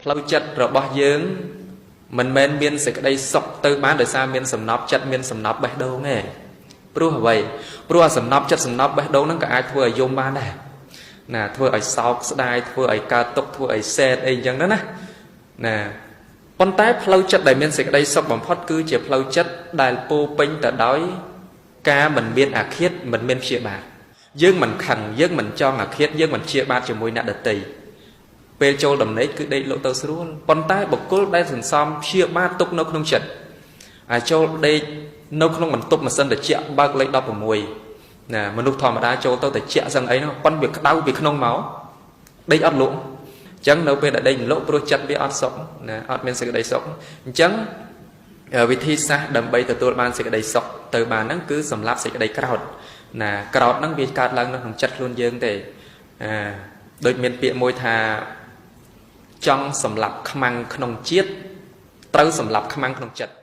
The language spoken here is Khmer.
ផ្លូវចិត្តរបស់យើងមិនមែនមានសេចក្តីសុខទៅបានដោយសារមានសំណប់ចិត្តមានសំណប់បេះដូងទេព្រោះអ្វីព្រោះអាសំណប់ចិត្តសំណប់បេះដូងហ្នឹងក៏អាចធ្វើឲ្យយំបានដែរណាធ្វើឲ្យសោកស្ដាយធ្វើឲ្យកើតទុក្ខធ្វើឲ្យសែតអីអញ្ចឹងណាណាប៉ុន្តែផ្លូវចិត្តដែលមានសេចក្តីសុខបំផុតគឺជាផ្លូវចិត្តដែលពោពេញទៅដោយការមិនមានអាឃាតមិនមានព្យាបាទយើងមិនខឹងយើងមិនចង់អាឃាតយើងមិនព្យាបាទជាមួយអ្នកដទៃពេលចូលដំណេកគឺដេកលក់ទៅស្រួលប៉ុន្តែបុគ្គលដែលសន្សំព្យាបាទទុកនៅក្នុងចិត្តអាចចូលដេកនៅក្នុងបន្ទប់ម៉ាស៊ីនត្រជាក់បើកលេខ16ណាមនុស្សធម្មតាចូលទៅត្រជាក់សឹងអីហ្នឹងប៉ុន្តែវាក្តៅពីក្នុងមកដេកអត់លក់អញ្ចឹងនៅពេលដែលដេកមិនលក់ព្រោះចិត្តវាអត់សុខណាអត់មានសេចក្តីសុខអញ្ចឹងវិធីសាស្ត្រដើម្បីទទួលបានសេចក្តីសុខទៅបានហ្នឹងគឺសម្រាប់សេចក្តីក្រោធណាក្រោធហ្នឹងវាកើតឡើងនៅក្នុងចិត្តខ្លួនយើងទេអាដូចមានពាក្យមួយថាចង់សម្លាប់ខ្មាំងក្នុងជាតិត្រូវសម្លាប់ខ្មាំងក្នុងចិត្ត។